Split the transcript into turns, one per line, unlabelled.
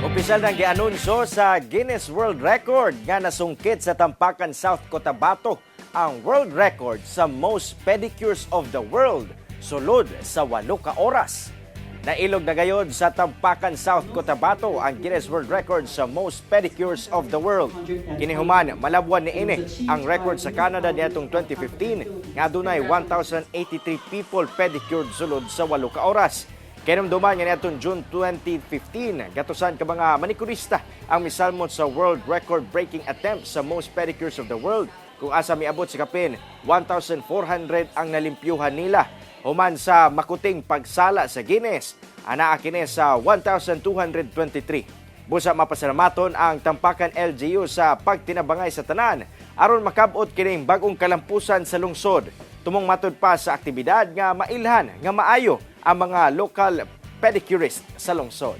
Opisyal nang gianunsyo sa Guinness World Record nga nasungkit sa Tampakan, South Cotabato ang world record sa most pedicures of the world sulod sa 8 ka oras. Nailog na gayod sa Tampakan, South Cotabato ang Guinness World Record sa most pedicures of the world. Kini human malabwan niini ang record sa Canada niadtong 2015 nga adunay 1,083 people pedicured sulod sa 8 ka oras. Kahinumduman nga niadtong June 2015, gatusan ka mga manikurista ang misalmot sa world record-breaking attempt sa most pedicures of the world kung asa miabot sa kapin 1,400 ang nalimpyuhan nila. Human sa makuting pagsala sa Guinness, anaa kini sa 1,223. Busa mapasalamaton ang Tampakan LGU sa pagtinabangay sa tanan aron makabot kining bagong kalampusan sa lungsod. Tumong matud pa sa aktibidad nga mailhan nga maayo ang mga local pedicurist sa lungsod.